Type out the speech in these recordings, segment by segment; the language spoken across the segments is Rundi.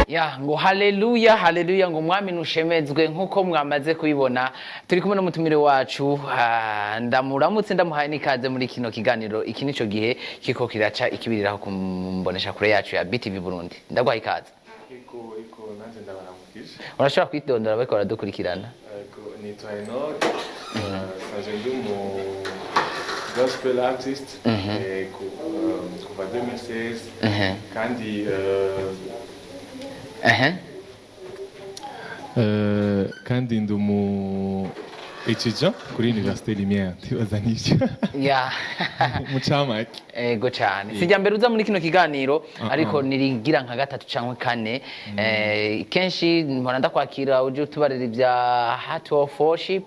Ya, ngo haleluya, haleluya, ngo Umwami nushemezwe. Nkuko mwamaze kubibona, turi kumwe n'umutumire wacu. Ndamuramutse, ndamuhaye n'ikaze muri kino kiganiro. Iki nico gihe kiko kiraca ikibiriraho kumbonesha kure yacu ya BTV Burundi. Ndaguhaye ikaze. Ego, nanjye ndabaramukije. Urashobora kwidondora bariko baradukurikirana? Ego, nitwa Enoch, sanje ndi umu gospel artist, ego, kuva 2016 kandi kandi ndi umu étudiant kuri Université Lumière, ndibaza nivyo mu camake. Ego cyane, sijya mbere uza muri kino kiganiro, ariko nirigira nka gatatu cyangwa kane. Kenshi mpora ndakwakira uje utubarira ibya Heart of Worship.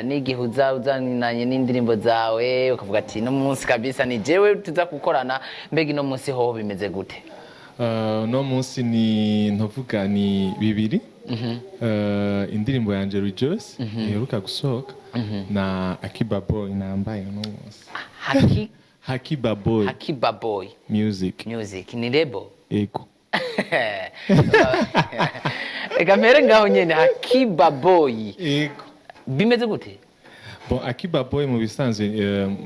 N'igihe uza uzananye n'indirimbo zawe, ukavuga ati: "No munsi kabisa ni jewe tuza gukorana." Mbega ino munsi hoho bimeze gute? Uno munsi ni ntovuga ni bibiri. Indirimbo yanje Rejoice iheruka gusohoka na Akiba Boy nambaye uno munsi. Haki Hakiba Boy. Hakiba Boy Music. Music ni label? Ego. Reka mpere ngaho nyene, Hakiba Boy. Ego. Bimeze gute? Bon, Akiba Boy mu bisanzwe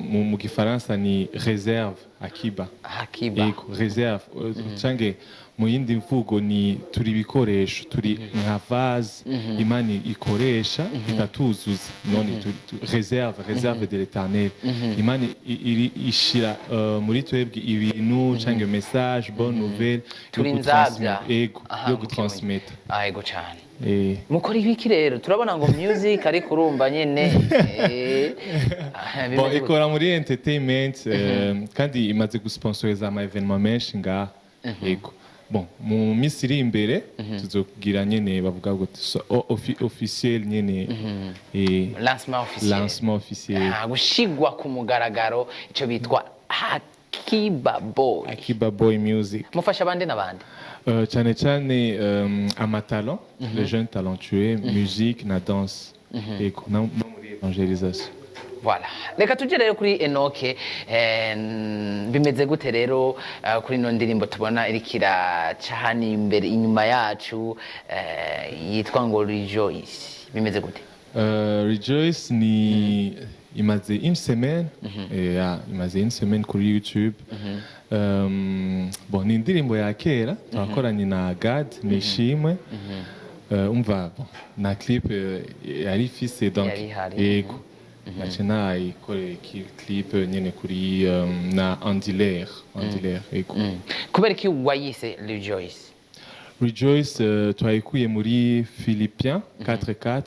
mu gifaransa ni réserve, Akiba. Hakiba. Ego, réserve. Canke mu yindi mvugo ni turi ibikoresho, turi nka vase Imana ikoresha ikatuzuza. None réserve, réserve de l'Éternel. Imana iri ishira muri twebwe ibintu canke message, bonne nouvelle yo Turi inzabya. Ego, Aha, yo mu gutransmettre. Ah, ego cyane. Eh. Mukora ibiki rero? Turabona ngo music, ariko urumva nyene Bon, bimeze gute? Ikora muri entertainment, kandi imaze gusponsoriza ama événement menshi ngaha. Yego. Bon, mu minsi iri imbere tuzokugira nyene, bavuga ngo officiel nyene, Lancement officiel. Lancement officiel. Ah, gushigwa ku mugaragaro ico bitwa Hakiba Boy. Akiba Boy Music. Mufasha abandi n'abandi? Cyane cyane amatalent, les jeunes talentueux, musique na danse. Yego, no muri évangélisation. Voilà. Reka tujye rero kuri Enoke. Bimeze gute rero kuri ino ndirimbo tubona iriko iraca hano imbere inyuma yacu, yitwa ngo Rejoice? Bimeze gute? Rejoice ni imaze une semaine, imaze une semaine kuri YouTube. Bon, ni indirimbo ya kera twakoranye na Gad Nishimwe. Umva, bon, na clip yari ifise, donc Yari ihari. Yego, nace nayikoreye clip nyene kuri na Andilaire, Andilaire, yego. Kubera iki wayise Rejoice? Rejoice, twayikuye muri Philippiens 4:4,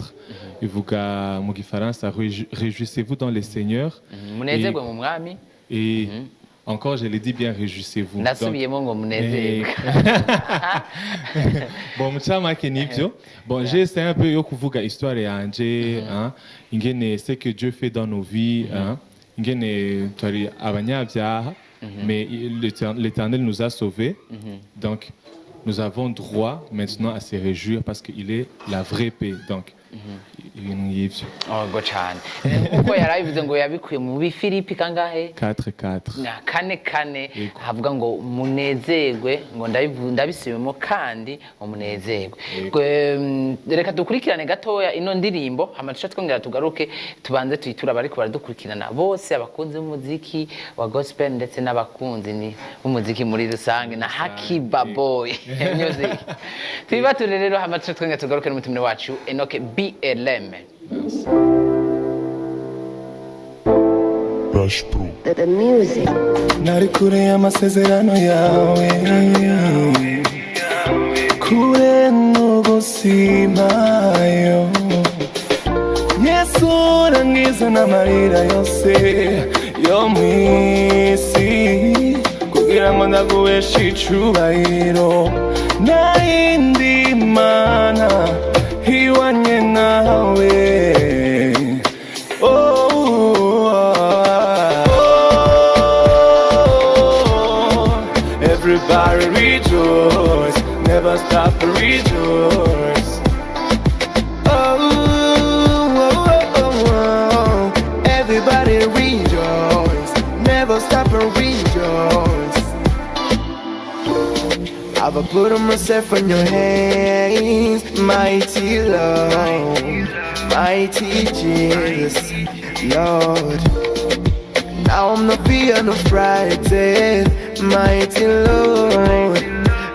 ivuga mu gifaransa: "Réjouissez-vous dans le Seigneur." Munezerwe mu Mwami. Et encore, je l'ai dit bien, réjouissez-vous. Ndasubiyemo ngo munezerwe. Bon, mu camake nivyo. Bon, j'ai essayé un peu yo kuvuga histoire yanje, hein, ingene ce que Dieu fait dans nos vies, hein, ingene twari abanyabyaha, mais l'Éternel nous a sauvés. Donc nous avons droit maintenant à se réjouir parce qu'il est la vraie paix. Donc ibintu nk'ivyo. Ogo cane, nkuko yarabivuze ngo yabikuye mu Bifilipi kangahe? 4:4. Na 4:4. Yego. Havuga ngo munezerwe, ngo ndabisubiyemo kandi ngo munezerwe. Yego. Reka dukurikirane gatoya ino ndirimbo, hama tuce twongera tugaruke, tubanze tuyitura abariko baradukurikirana bose, abakunzi b'umuziki wa gospel ndetse n'abakunzi b'umuziki muri rusange na Hakiba Boy Music. Tubibature rero, hama tuce twongera tugaruke n'umutumire wacu Enoke BLM. Merci. Rush Pro. The music. Nari kure y'amasezerano yawe, kure n'ugusimayo. Yesu, urangiza n'amarira yose yo mw'isi kugira ngo ndaguheshe icubahiro. Nayindi mana iwanye nawe. Oh, everybody rejoice, never stop to rejoice. Oh, everybody rejoice, never stop to rejoice. I've put myself in your hands, mighty Lord, mighty Jesus, Lord. Now I'm not fear no frightened, mighty Lord,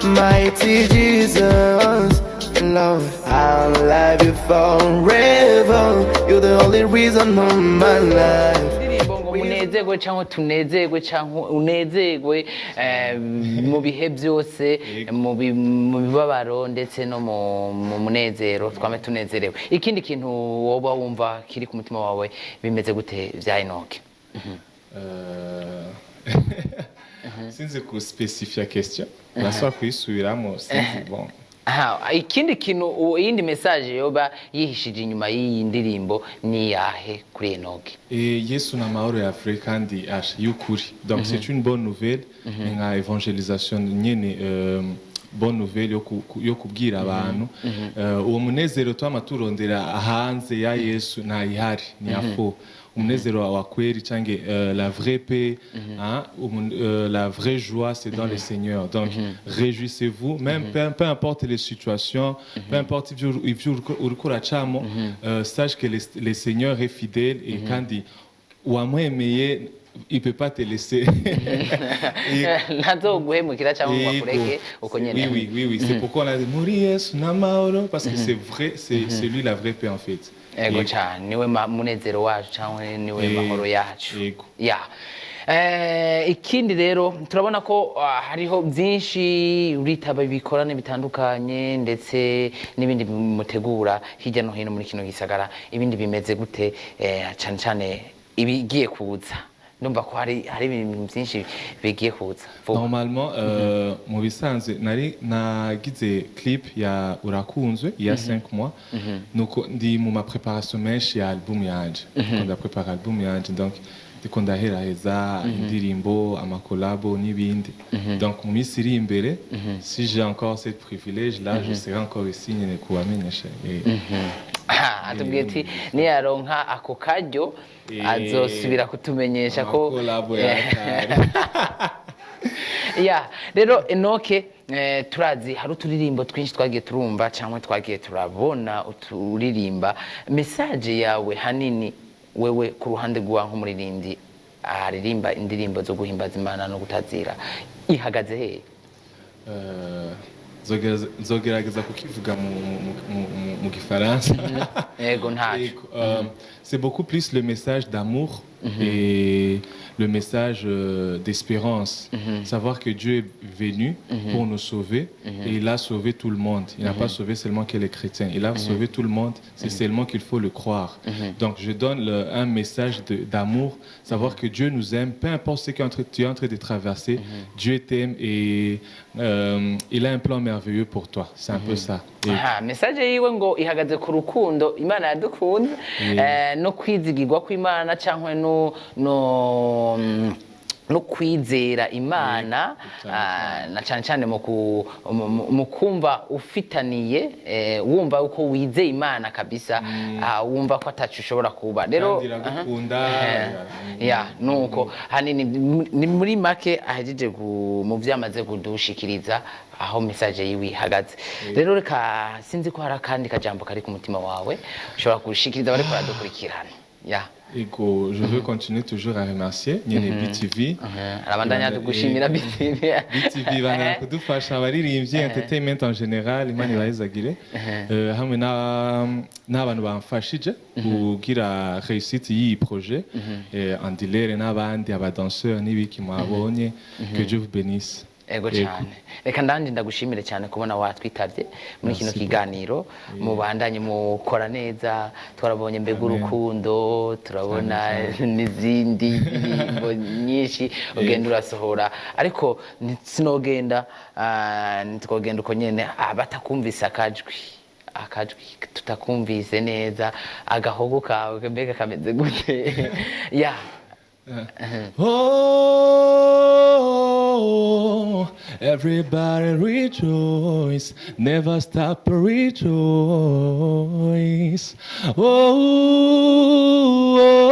mighty Jesus, Lord. I'll love you forever. You're the only reason of my life. Indirimbo ngo munezerwe cyangwa tunezerwe cyangwa unezerwe mu bihe byose, mu bibabaro ndetse no mu munezero, twame tunezerewe. Ikindi kintu woba wumva kiri ku mutima wawe bimeze gute bya Enoke? Sinzi kuspecifia question, urasaba kuyisubiramo, sinzi, bon. Aha, ikindi kintu, iyindi message yoba yihishije inyuma y'iyi ndirimbo ni yahe kuri Enoke? Et Yesu ni amahoro ya vrai kandi asha y'ukuri. Donc c'est une bonne nouvelle, ni nka évangélisation nyene, bonne nouvelle yo kubwira abantu. Uwo munezero twama turondera hanze ya Yesu ntayihari, ni ya faux. Umunezero wa kweli canke la vraie paix, hein, la vraie joie, c'est dans le Seigneur. Donc réjouissez-vous, même peu importe les situations, peu importe ivyo uriko uracamo, sache que le Seigneur est fidèle et kandi wamwemeye, il peut pas te laisser. Ntazoguhemukira cyangwa ngo akureke uko nyene. Oui, c'est pourquoi on a dit muri Yesu n'amahoro, parce que c'est vrai, c'est lui la vraie paix en fait. Ego Yego. cyane, niwe munezero wacu cyangwa niwe mahoro yacu. Yego. Ya. Ikindi rero turabona ko hariho byinshi uritaba ibikorane bitandukanye ndetse n'ibindi mutegura hirya no hino muri kino gisagara. Ibindi bimeze gute, cyane cyane ibigiye kuza? Ndumva ko hari ibintu byinshi bigiye kuza vuba. Normalement, mu bisanzwe nari nagize clip ya Urakunzwe il y a 5 mois, nuko ndi mu ma préparation menshi ya album yanje. Ndiko ndaprépara album yanje, donc ndiko ndaheraheza indirimbo, amakolabo n'ibindi. Donc mu minsi iri imbere, si j'ai encore ce privilège là, je serai encore ici nyene kubamenyesha. Aha, atubwiye ati niyaronka ako karyo azosubira kutumenyesha ko Amakolabo yaratari. Ya, rero Enoke, turazi hari uturirimbo twinshi twagiye turumva cyangwa twagiye turabona uturirimba. Message yawe hanini wewe ku ruhande rwawe nk'umuririmbyi aririmba indirimbo zo guhimbaza Imana no gutazira ihagaze hehe? Nzogerageza kukivuga mu gifaransa. Yego, ntaco. Yego, c'est beaucoup plus le message d'amour et le message d'espérance. Savoir que Dieu est venu pour nous sauver et il a sauvé tout le monde. Il n'a pas sauvé seulement que les chrétiens. Il a sauvé tout le monde. C'est seulement qu'il faut le croire. Donc je donne un message d'amour, savoir que Dieu nous aime, peu importe ce que tu es en train de traverser, Dieu t'aime et il a un plan merveilleux pour toi. C'est un peu ça. Aha, message yiwe ngo ihagaze ku rukundo Imana yadukunze, no kwizigirwa kw'Imana cyangwa no kwizera Imana, na cyane cyane mu kumva ufitaniye, wumva uko wizeye Imana kabisa, wumva ko atacu ushobora kuba rero. Kandi iragukunda. Ya, nuko hanini ni muri make ahejeje mu byo amaze kudushikiriza aho message yiwe ihagaze. Rero reka, sinzi ko hari akandi kajambo kari ku mutima wawe ushobora gushikiriza bariko baradukurikirana, ya. Ego, je veux continuer toujours à remercier nyene BTV. Arabandanya gushimira BTV. BTV bana kudufasha abaririmbyi, entertainment en général, Imana ibahezagire. Hamwe n'abantu bamfashije kugira réussite y'iyi projet, Andilere n'abandi, abadanseurs n'ibiki mwabonye, que Dieu vous bénisse. Ego cyane, reka ndanje ndagushimire cyane kubona watwitabye muri kino Merci. kiganiro. Mubandanye mukora neza, twarabonye mbega Amen. urukundo, turabona n'izindi ndirimbo nyinshi ugenda urasohora, ariko sinogenda, ntitwogenda uko nyene batakumvise akajwi tutakumvise neza, agahogo kawe mbega kameze gute, ya? Oh, everybody rejoice, never stop rejoice.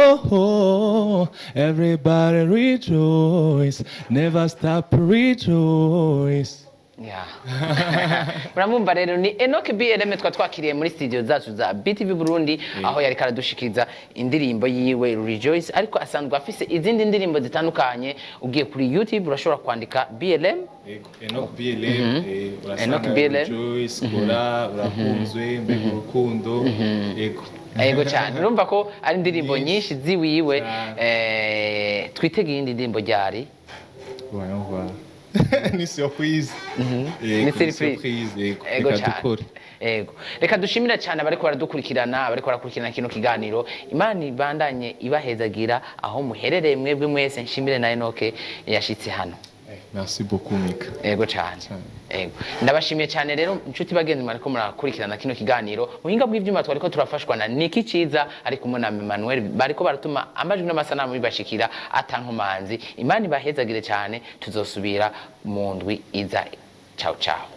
Oh, everybody rejoice, never stop rejoice. Yeah. Muramwumva rero, ni Enoch BLM twa twakiriye muri studio zacu za BTV Burundi, aho yari karadushikiriza indirimbo yiwe Rejoice, ariko asanzwe afise izindi ndirimbo zitandukanye. Ugiye kuri YouTube urashobora kwandika BLM. Yego, Enoch BLM, urasanga Enoch BLM. Rejoice, Kora, Urakunzwe, Mbega Urukundo, yego. Yego cyane, urumva ko ari indirimbo nyinshi ziwiwe. Cyane. Twitege iyindi ndirimbo ryari? Voyons voir. Ni surprise. Yego, Ni surprise. Yego. Ego Reka cyane. dukore. Ego. Reka dushimira cyane abariko baradukurikirana, abariko barakurikirana kino kiganiro. Imana ibandanye ibahezagira aho muherereye mwebwe mwese. Nshimire na Enoke yashitse hano. Merci beaucoup, Mika. Ego cyane. Ego. Ndabashimiye cyane rero, inshuti bagenzi mwariko murakurikirana kino kiganiro. Muhinga bw'ivyuma twariko turafashwa na Niki Ciza ari kumwe na Emmanuel, bariko baratuma amajwi n'amasanamu bibashikira atankomanzi. Imana ibahezagire cyane, tuzosubira mu ndwi iza. Ciao ciao.